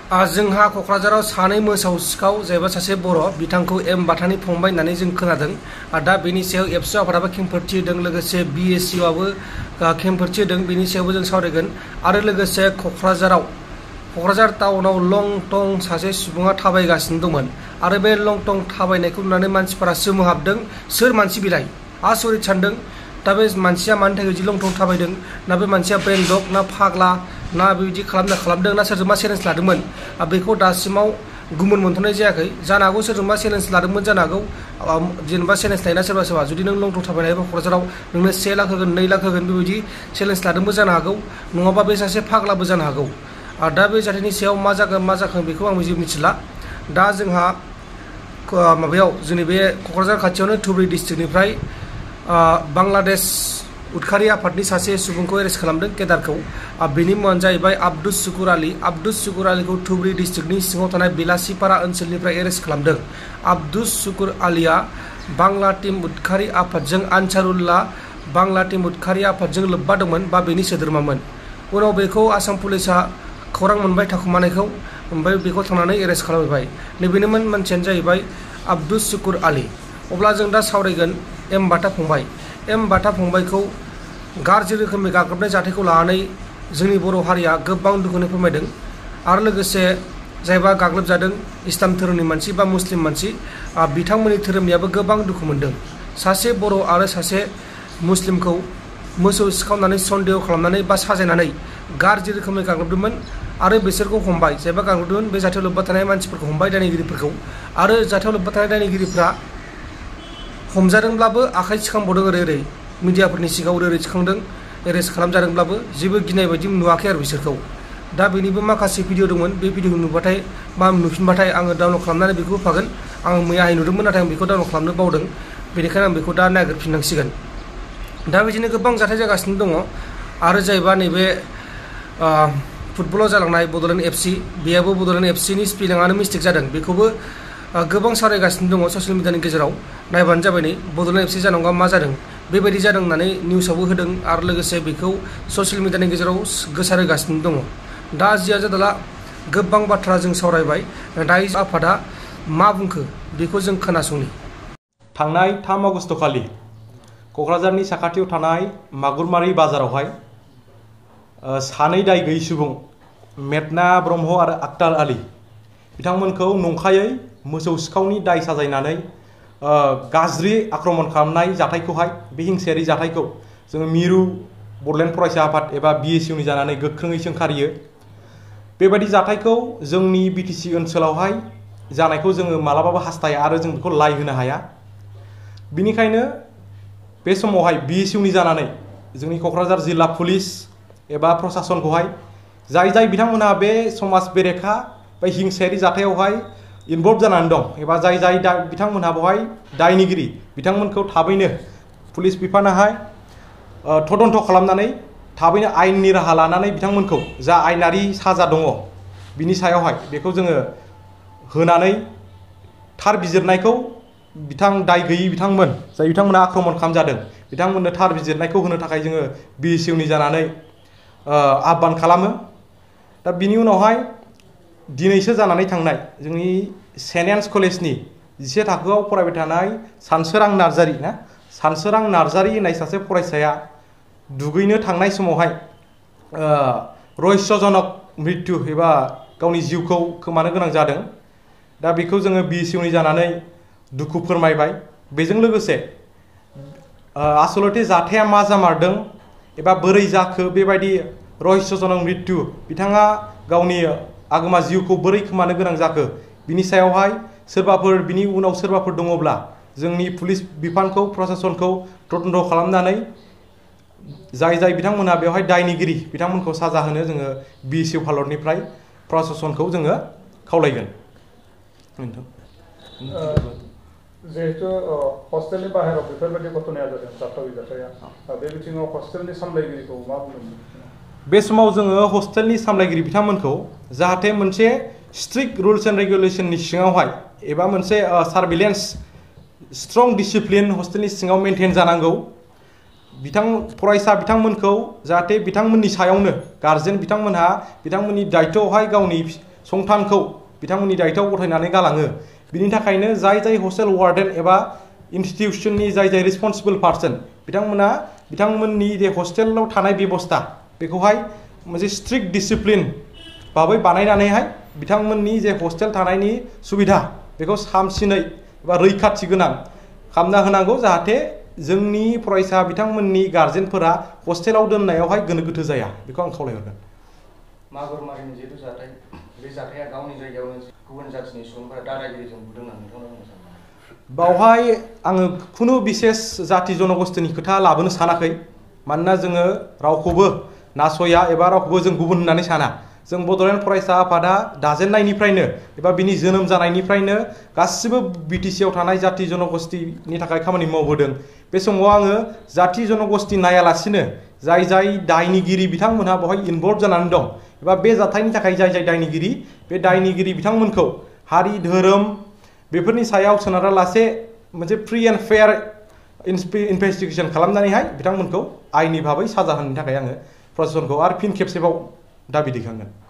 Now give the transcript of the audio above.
जोंहा क'क्राझाराव सानै मोसौ सिखाव जायबा सासे बर' बिथांखौ एम बाथानि फंबाय होननानै जों खोनादों। दा बेनि सायाव एबसु आफादाबो खेंफोरथि होदों, लोगोसे BSC आबो खेंफोरथि होदों। बेनि सायावबो जों सावरायगोन। आरो लोगोसे क'क्राझार टाउनाव लंटं सासे सुबुङा थाबायगासिनो दंमोन आरो बे लंटं थाबायनायखौ नुनानै मानसिफोरा सोमोहाबदों, सोर मानसि बिलाय, आसरित सानदों। दा बे मानसिया मानि थाखाय बिदि लंटं थाबायदों, ना बे मानसिया ब्रेनडक ना फाग्ला ना बेबायदि खालामदों ना सोरजोंबा चेलेन्ज लादोंमोन, बेखौ दासिमाव गुमुर मोनथ'नाय जायाखै। जानो हागौ सोरजोंबा चेलेन्ज लादोंमोन, जानो हागौ जेनेबा चेलेन्ज लायोना सोरबा सोरबा, जुदि नों लंटं थाबायनो हायोबा क'क्राझाराव नोंनो 1 लाख होगोन 2 लाख होगोन बेबायदि चेलेन्ज लादोंबो जानो हागौ, नङाबा बे सासे फाग्लाबो जानो हागौ। दा बे जाथायनि सायाव मा जागोन मा जाखोन बेखौ आं मिथिला। दा जोंहा माबायाव जोंनि बे क'क्राझार खाथियावनो धुबुरी डिस्ट्रिक्टनिफ्राय बांलादेश उदखारि आफादनि सासे सुबुंखौ एरेस्ट खालामदों, केदारखौ। बेनि मुङानो जाहैबाय आब्दुस शुकुर आली। आब्दुस शुकुर आलीखौ धुबुरी डिस्ट्रिक्टनि सिङाव थानाय बेलासिपारा ओनसोलनिफ्राय एरेस्ट खालामदों। आब्दुस शुकुर आलीया बांला टीम उदखारि आफादजों आनसारुल्लाह बांला टीम उदखारि आफादजों लोब्बा दंमोन बा बेनि सोद्रोमामोन। उनाव बेखौ आसाम पुलिसा खौरां मोनबाय थाखुमानायखौ, ओमफ्राय बेखौ थांनानै एरेस्ट खालामहैबाय। नैबेनोमोन मानसियानो जाहैबाय आब्दुस शुकुर आली। अब्ला जों दा सावरायगोन एम बाथा फंबाय। एम बाथा फंबायखौ गाज्रि रोखोमनि गाग्लोबनाय जाथायखौ लानानै जोंनि बर' हारिया गोबां दुखुनि फोरमायदों। आरो लोगोसे जायबा गाग्लोबजादों इस्लाम धोरोमनि मानसि बा मुस्लिम मानसि, बिथांमोननि धोरोमनियाबो गोबां दुखु मोनदों। सासे बर' आरो सासे मुस्लिमखौ मोसौ सिखावनानै सन्देह खालामनानै बा साजायनानै गाज्रि रोखोमै गाग्लोबदोंमोन आरो बिसोरखौ हमबाय। जायबा गाग्लोबदोंमोन बे जाथायाव लोब्बा थानाय मानसिफोरखौ हमबाय, दायनिगिरिफोरखौ। आरो जाथायाव लोब्बा थानाय दायनिगिरिफ्रा हमजादोंब्लाबो आखाइ थिखांबावदों, ओरै मिडियाफोरनि सिगाङाव ओरै थिखांदों। एरेस्ट खालामजादोंब्लाबो जेबो गिनाय बायदि नुवाखै आरो बिसोरखौ। दा बेनिबो माखासे भिडिअ दंमोन, बे भिडिअखौ नुबाथाय बा नुफिनबाथाय आङो डाउनलड खालामनानै बेखौ होफागोन। आं मैयाहाय नुदोंमोन, नाथाय आं बेखौ डाउनलड खालामनो बावदों, बेनिखायनो आं बेखौ दा नागिरफिननांसिगोन। दा बिदिनो गोबां जाथाय जागासिनो दङ। आरो जाहैबा नैबे फुटबलाव जालांनाय बड'लेण्ड FC, बेयाबो बड'लेण्ड FCनि स्पेलिंआनो मिस्टेक जादों, बेखौबो गोबां सावरायगासिनो दङ ससियेल मिडियानि गेजेराव। नायबानो जाबाय, नै बड'लेण्ड FC जानांगौआ मा जादों, बेबायदि जादों होननानै निउसावबो होदों। आरो लोगोसे बेखौ ससियेल मिडियानि गेजेराव गोसारहोगासिनो दङ। दा जिया जादोला गोबां बाथ्रा जों सावरायबाय। दायो आफादा मा बुंखो बेखौ जों खोनासंनि। थांनाय 3 आगस्ट खालि क'क्राझारनि साखाथियाव थानाय मागुरमारि बाजारावहाय सानै दाय गैयै सुबुं मेघना ब्रह्म आरो आक्तार आली बिथांमोनखौ नंखायै मोसौ सिखावनि दाय साजायनानै गाज्रि आक्रमण खालामनाय जाथायखौहाय, बे हिंसायारि जाथायखौ जोङो मिरु बड'लेण्ड फरायसा आफाद एबा BSCनि जानानै गोख्रोङै सोंखारियो। बेबायदि जाथायखौ जोंनि BTC ओनसोलावहाय जानायखौ जोङो मालाबाबो हास्थाया आरो जों बेखौ लाय होनो हाया। बिनिखायनो बे समावहाय BSCनि जानानै जोंनि क'क्राझार जिल्ला पुलिस एबा प्रसासनखौहाय जाय बिथांमोनहा बे समाज बेरेखा बा हिंसायारि जाथायावहाय इनभल्भ जानानै दं, एबा जाय बिथांमोनहा बेवहाय दायनिगिरि, बिथांमोनखौ थाबैनो पुलिस बिफानाहाय तदन्त खालामनानै थाबैनो आयेननि राहा लानानै बिथांमोनखौ जा आयेनारि साजा दङ बिनि सायावहाय बेखौ जोङो होनानै थार बिजिरनायखौ दाय गैयै बिथांमोन जाय बिथांमोना आक्रमण खालामजादों बिथांमोननो थार बिजिरनायखौ होनो थाखाय जोङो BSCनि जानानै आह्वान खालामो। दा बिनि उनावहाय दिनैसो जानानै थांनाय जोंनि सेन्ट एन्स कलेजनि 10 थाखोआव फरायबाय थानाय सानसोरां नार्जारी होननाय सासे फरायसाया दुगैनो थांनाय समावहाय रहस्यजनक मृत्यु एबा गावनि जिउखौ खोमानो गोनां जादों। दा बेखौ जोङो BSCनि जानानै दुखु फोरमायबाय। बेजों लोगोसे आसलते जाथाया मा जामारदों एबा बोरै जाखो, बेबायदि रहस्यजनक मृत्यु, बिथाङा गावनि आगोमा जिउखौ बोरै खोमानो गोनां जाखो, बिनि सायावहाय सोरबाफोर बिनि उनाव सोरबाफोर दङब्ला जोंनि पुलिस बिफानखौ प्रसासनखौ तदन्त खालामनानै जाय बिथांमोनहा बेवहाय दायनिगिरि बिथांमोनखौ साजा होनो जोङो BSC फालरनिफ्राय प्रसासनखौ जोङो खावलायगोन। जिहेतु हस्टेलनि बाहेराव बेफोरबायदि घटनाया जादों, जाथावै जाथाया, बे बिथिङाव हस्टेलनि सामलायगिरिखौ मा बुंदों? बे समाव जोङो हस्टेलनि सामलायगिरि बिथांमोनखौ जाहाथे मोनसे स्ट्रिक्ट रुल्स एन्ड रेगुलेशननि सिङावहाय एबा मोनसे सार्भिलेन्स स्ट्रं डिसिप्लिन हस्टेलनि सिङाव मेनटेन जानांगौ। फरायसा बिथांमोनखौ जाहाथे बिथांमोननि सायावनो गार्जेन बिथांमोनहा बिथांमोननि दायित्वआवहाय गावनि संथानखौ बिथांमोननि दायथ'आव गथायनानै गालाङो बिनि थाखायनो जाय हस्टेल वार्डेन एबा इनस्टिट्यूशननि जाय रिस्पन्सिबल पार्सन बिथांमोना बिथांमोननि जे हस्टेलाव थानाय बेबस्था बेखौहाय मोनसे स्ट्रिक्ट डिसिप्लिन भाबै बानायनानैहाय बिथांमोननि जे हस्टेल थानायनि सुबिदा बेखौ सामसिनै एबा रैखाथि गोनां खालामना होनांगौ जाहाथे जोंनि फरायसा बिथांमोननि गार्जेनफोरा हस्टेलाव दोननायावहाय गोनो गोथो जाया बेखौ आं खावलायहरगोन मागुरमारिनि जिहेतु जाथाय बे जाथाया गावनि जायगायावनो गुबुन जाथिनि सुबुंफोरा दादागिरिजों बुदों होननानै नोंथाङा बुंनो सानो बावहाय आङो खुनु बिसेस जाति जनगोष्ठीनि खोथा लाबोनो सानाखै मानोना जोङो रावखौबो नासया एबा रावखौबो जों गुबुन होननानै साना जों बड'लेण्ड फरायसा आफादा दाजेननायनिफ्रायनो एबा बिनि जोनोम जानायनिफ्रायनो गासिबो बिटिसिआव थानाय जाति जनगोष्ठीनि थाखाय खामानि मावबोदों बे समाव आङो जाति जनगोष्ठी नायालासिनो जाय दायनिगिरि बिथांमोनहा बेवहाय इनभल्भ जानानै दं एबा बे जाथायनि थाखाय जाय दायनिगिरि बे दायनिगिरि बिथांमोनखौ हारि धोरोम बेफोरनि सायाव सोनारालासे मोनसे फ्रि एन्ड फेयार इनभेस्टिगेशन खालामनानैहाय बिथांमोनखौ आयेननि भाबै साजा होनो थाखाय आङो प्रशासनखौ आरो फिन खेबसेबाव दाबि दैखांगोन